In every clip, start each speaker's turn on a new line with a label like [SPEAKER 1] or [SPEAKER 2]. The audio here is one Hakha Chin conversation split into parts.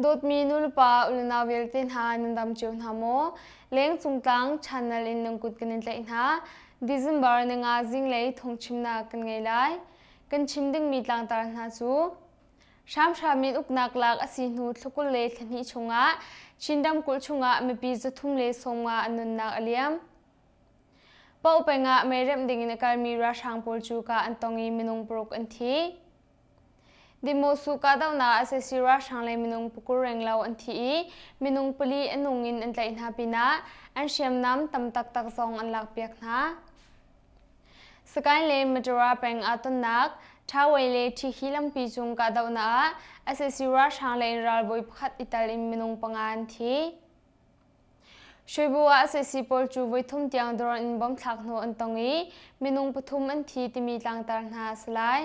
[SPEAKER 1] Dawtmi nulepa unau vialte hna nan dam cio hna maw? Leng cungtlang channel in nan kut kan in tlaih hna. December ninga zinglei thawngchimnak kan ngei lai. Kan chim dingmi tlangtar hna cu Hramhram in uknak lak a si hnu thla 20 le thla hnih chungah Chin ramkulh chungah mipi 350 an nunnak a liam. Paoh peng ah mei remh dingin a kalmi ralhrang pawl cu kah an tong i minung paruk an thi. Dimosu kahdohnak ah sac ralhrang le minung pakul renglo an thi i minung pali a nung in an tlaih hna pinah an hriamnam tam taktak zong an lakpiak hna. Sagaing le Madura peng aa tonnak Thawei le Ṭhihi lampi cung kahdohnak ah sac ralhrang le ralbawi pakhat i tel in minung panga an thi. Shwebu ah sac pawl cu voithum tiang drone in bomb thlak hnawh an tong i minung pathum an thi timi tlangtar hna a si lai.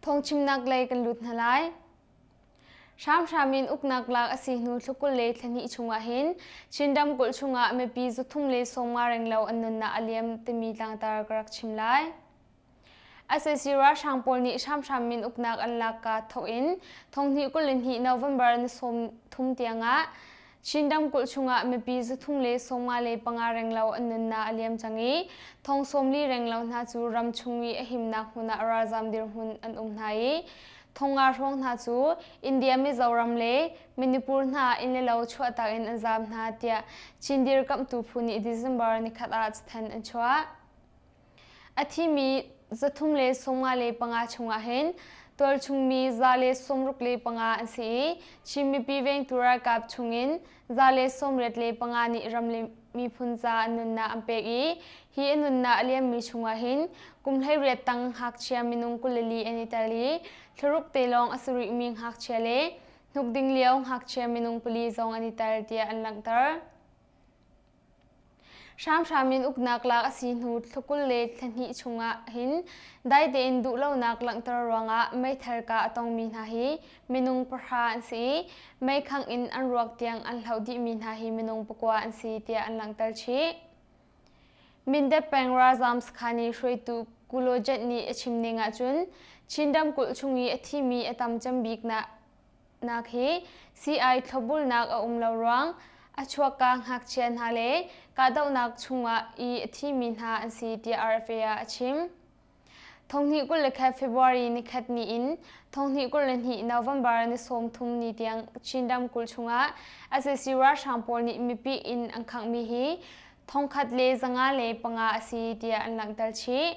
[SPEAKER 1] Thawngchimnak lei kan lut hna lai. Hramhram in uknak lak a si hnu thla 20 le thla hnih chungah hin Chin ramkulh chungah mipi 350 renglo an nunnak a liam timi tlangtar ka rak chim lai. Sac ralhrang pawl nih hramhram in uknak an lak ka thawk in thonghnih 22 November ni 30 tiangah Chin ramkulh chungah mipi 355 renglo an nunnak a liam cang i thong 40 renglo hna cu ram chung i a himnak hmun ah ralzam dirhmun an um hna i thong nga hrawng hna cu India Mizoram le Manipur hna inn le lo chuahtak in an zaam hna tiah Chin dirkamhtu phu nih December nikhat ah cathanh an chuah. A thimi 355 chungah hin tualchungmi 165 an si i Chin mipi vengtu ralkap chungin 185 nih ram le miphun ca an nunnak an pek i hi a nunnak a liammi chungah hin kum 18 tang ngakchia minung 24 an i tel i thlaruk te lawng a si rihmi ngakchia le hnukding lio ngakchia minung pali zong an i tel tiah an langhter. Hramhram in uknak lak a si hnu thla 20 le thla hnih chungah hin dai tein duhlonak langhter ruangah meithal kah a tongmi hna hi minung pahra an si i meikhangh in an ruak tiang an hloh dihmi hna hi minung pakua an si tiah an langhter chih. Mindat peng ralzaam sakhan i hruaitu Kulojet nih a chim ning ahcun Chin ramkulh chung i a thimi a tam cem bik nak hi sii-ai thlopbulnak a um lo ruang a chuakka ngakchia hna le kahdohnak chungah i a thimi hna an si tiah RFA ah a chim. Thonghnih 21 February nikhat ni in thonghnih 22 November ni 30 ni tiang Chin ramkulh chungah sac ralhrang pawl nih mipi inn an khanghmi hi 1,105 a si tiah an langhter chih.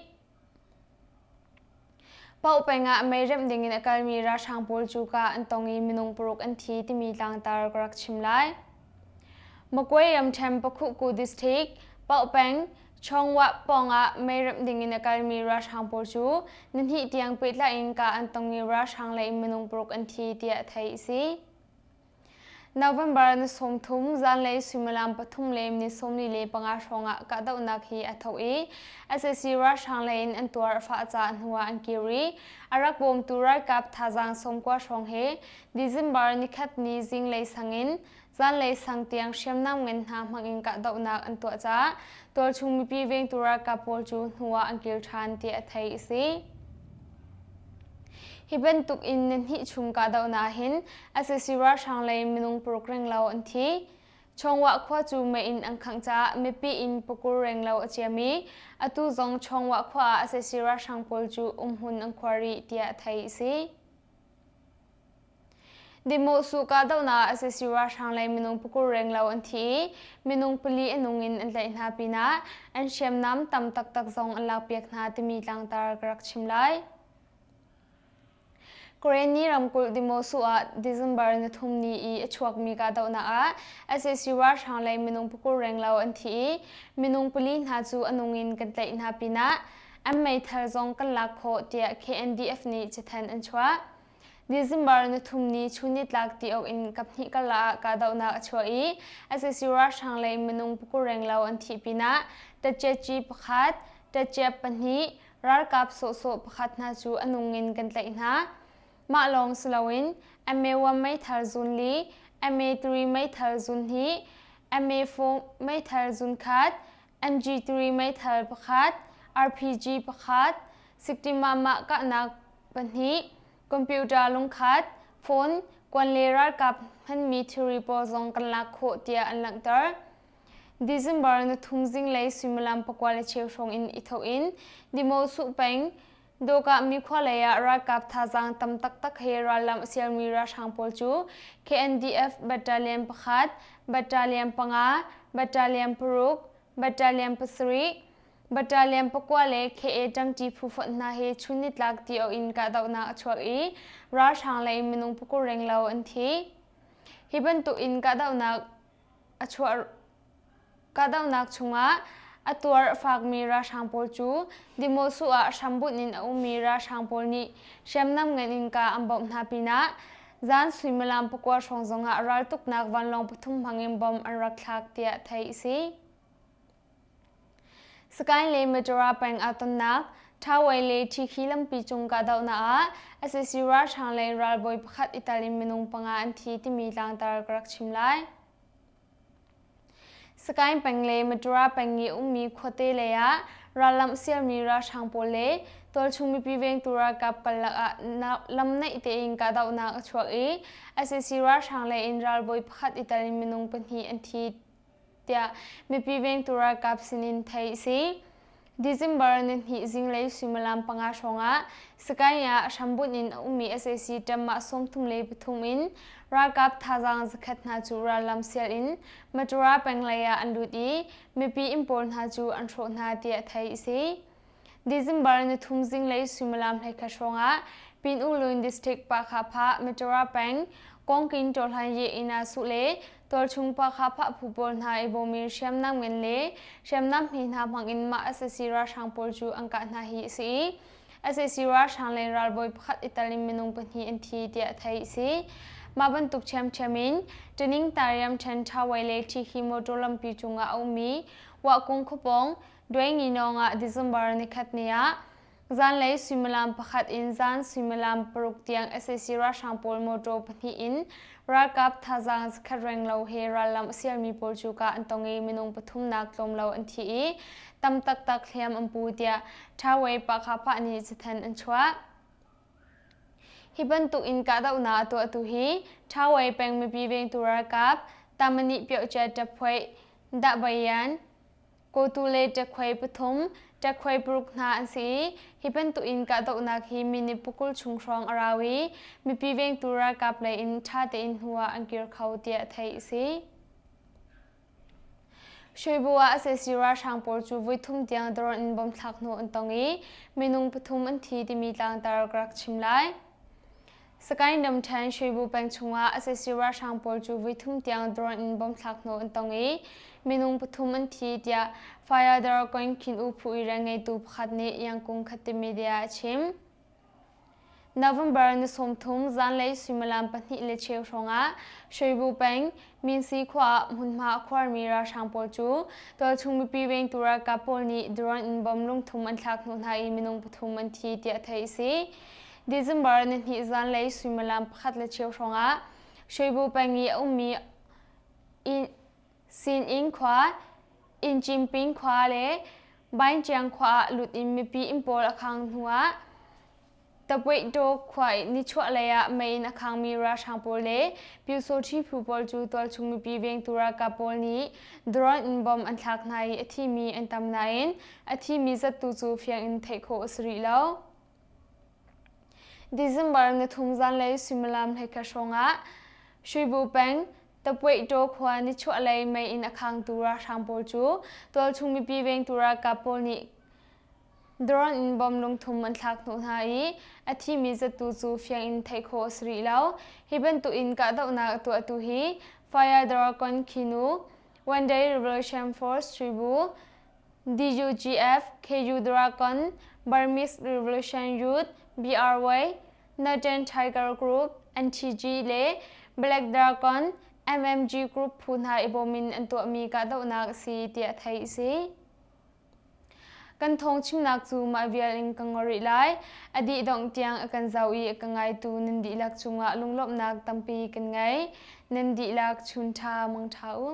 [SPEAKER 1] Paoh peng ah mei remh dingin a kalmi ralhrang pawl cu kah an tong i minung paruk an thi timi tlangtar ka rak chim lai. Magway ramṭhen Pakhuhku district, Paoh peng, Chawngwah pawng ah mei remh dingin a kalmi ralhrang pawl cu nihnih tiang pehtlai in kah an tong i ralhrang lei in minung paruk an thi tiah theih a si. November ni 30 zanlei suimilam pathum le ni 45 hrawngah kahdohnak hi a thawk i sac ralhrang lei in an tuar a fah caah hnuah an kir i a rak bawmtu ralkap thazaang 90 hrawng he December nikhat ni zinglei sang in zanlei sang tiang hriamnam ngan hna hmangin kahdohnak an tuah caah tualchung mipi vengtu ralkap pawl cu hnuah an kir ṭhan tiah theih a si. Hi bantuk in nihnih chung kahdohnak hin sac ralhrang lei minung paruk renglo an thi. Chawngwah khua cu mei in an khangh caah mipi inn pakur renglo a ciam i atu zong Chawngwah khua ah sac ralhrang pawl cu umhmun an khuar rih tiah theih a si. Dimohsuh kahdohnak ah sac ralhrang lei minung pakur renglo an thi i minung pali a nung in an tlaih hna pinah an hriamnam tam taktak zong an lakpiak hna timi tlangtar ka rak chim lai. Karenni ramkulh Dimohsuh ah December ni thum ni i a chuakmi kahdohnak ah sac ralhrang lei minung pakur renglo an thi i minung pali hna cu a nung in kan tlaih hna pinah an meithal zong kan lak khawh tiah KNDF nih cathanh an chuah. December ni thum ni chunnitlak ti awk in kaphnih karlak ah kahdohnak a chuah i sac ralhrang lei minung pakur renglo an thih pinah taciaci pakhat, taciap pahnih, ralkap sawhsawh pakhat hna cu a nung in kan tlaih hna. Mah lawng si loin MA1 meithal zun li, MA3 meithal zun hnih, MA4 meithal zunkhat, MG3 meithal pakhat, RPG pakhat, Siktimamah kahnak pahnih, computer lungkhat, phone, kuan le ralkap hmanmi thilri pawl zong kan lak khawh tiah an langhter. December ni thum zinglei suimilam pakua le cheu hrawng in i thawk in Dimosuh peng Dawkah mi khua lei ah ralkap thazaang tam taktak he rallam a sialmi ralhrang pawl cu KNDF Battalion pakhat, Battalion panga, Battalion paruk, Battalion pasarih, Battalion pakua le KA ṭangṭi phu fonh hna he chun nitlak ti in kahdohnak a chuak i ralhrang lei minung pakul renglo an thi. Hi bantuk in kahdohnak a chuah Kahdohnak chungah a tuar a fakmi ralhrang pawl cu Dimosu ah hrambunh in a ummi ralhrang pawl nih hriamnam ngan in kah an bawmh hna pinah zan suimilam pakua hrawng zongah raltuknak vanlawng pathum hmangin bomb an rak thlak tiah theih a si. Sakaing le Madura peng aa tonnak Thawei le Ṭhikhi lampi cung kahdohnak ah sac ralhrang le ralbawi pakhat i tel in minung panga an thi timi tlangtar ka rak chim lai. Sakaing peng le Madura peng i ummi khuate lei ah rallamh sialmi ralhrang pawl le tualchung mipi vengtu ralkap karlak ah lam naih tein kahdohnak a chuak i sac ralhrang lei in ralbawi pakhat i tel in minung pahnih an thi tiah mipi vengtu ralkap sinin theih a si. December nihnih zinglei suimilam panga hrawngah Sakaing ah hrambunh in a ummi sac ṭammah 33 in ralkap thazaang zakhat hna cu rallam sial in Matura peng lei ah an lut i mipi inn pawl hna cu an hrawh hna tiah theih a si. December nithum zinglei suimilam 11 hrawngah Pin U Lwin District Pakhapha Matura peng Kawngkin Tawhlan Ye Ina Su le tualchung Pakhapha phu pawl hna i bawmi hriamnam ngan le hriamnam hme hna hmangin mah sac ralhrang pawl cu an kah hna hi a si i sac ralhrang le ralbawi pakhat i tel in minung pahnih an thi tiah theih a si. Mah bantuk ṭhiamṭhiam in Taning Tariam ṭhen Ṭhawei le Ṭhikhi motor lampi cungah a ummi Wahkung khuapawng Dwaingi nawng ah December nikhat ni ah zanlei suimilam pakhat in zan suimilam paruk tiang sac ralhrang pawl motor pahnih in ralkap thazaang zakhat renglo he rallam a sialmi pawl cu kah an tong i minung pathumnak tlawm lo an thi i tam taktak hliam an pu tiah Thawei Pakhapah nih cathanh an chuah. Hi bantuk in kahdohnak a tuahtu hi Thawei peng mipi vengtu ralkap Tamani Pyohcia Ṭaphuaih Dahbayan Kawtu le ṭekhuai pathum, ṭekhuai paruk hna an si i hi bantuk in kahdohnak hi minute pakul chung hrawng a rau i mipi vengtu ralkap lei in ṭha tein hnu ah an kir kho tiah theih a si. Shwebu ah sac ralhrang pawl cu voithum tiang drone in bomb thlak hnu an tong i minung pathum an thi timi tlangtar ka rak chim lai. Sakaing ramṭhen Shwebu peng chungah sac ralhrang pawl cu voithum tiang drone in bomb thlak hnawh an tong i minung pathum an thi tiah Fayadar Koin Khin U phu i rianngeitu pakhat nih Yangkung Khatte Media a chim. November ni 30 zanlei suimilam pahnih le cheu hrawngah Shwebu peng Minsi khua ah hmunhma a khuarmi ralhrang pawl cu tualchung mipi vengtu ralkap pawl nih drone in bomb lungthum an thlak hnawh hna i minung pathum an thi tiah theih a si. December nihnih zanlei suimilam pakhat le cheu hrawngah Shwebu peng i a ummi Sinin khua, Inchimping khua le Bainchiang khua ah lut in mipi inn pawl a khang hnuah Tapuaihtaw khua i nichuahlei ah mei in a khangmi ralhrang pawl le Pyusawṭhi phu pawl cu tualchung mipi vengtu ralkap pawl nih drone in bomb an thlak hna i a thimi an tam nain a thimi zat tu cu fiang in theih khawh a si rih lo. December nithum zanlei suimilam 11 hrawngah Shwebu peng Tapuaihtaw khua nichuahlei mei in a khangtu ralhrang pawl cu tualchung mipi vengtu ralkap pawl nih Drone in bomb lungthum an thlak hnawh hna i a thimi zattu cu fiang in theih khawh a si rih lo. Hi bantuk in kahdohnak a tuahtu hi Fire Dragon Khinu, One Day Revolution Force Tribu, DUGF, KU Dragon, Burmese Revolution Youth, BRY, Northern Tiger Group, NTG le Black Dragon, MMG Group phu hna i bawm in an tuahmi kahdohnak a si tiah theih a si. Kan thawngchimnak cu mah vial in ka ngor rih lai. A dih dongh tiang a kan zoh i a ka ngaitu nan dihlak cungah lunglawmhnak tampi kan ngei. Nan dihlak chun ṭha mang ṭha u.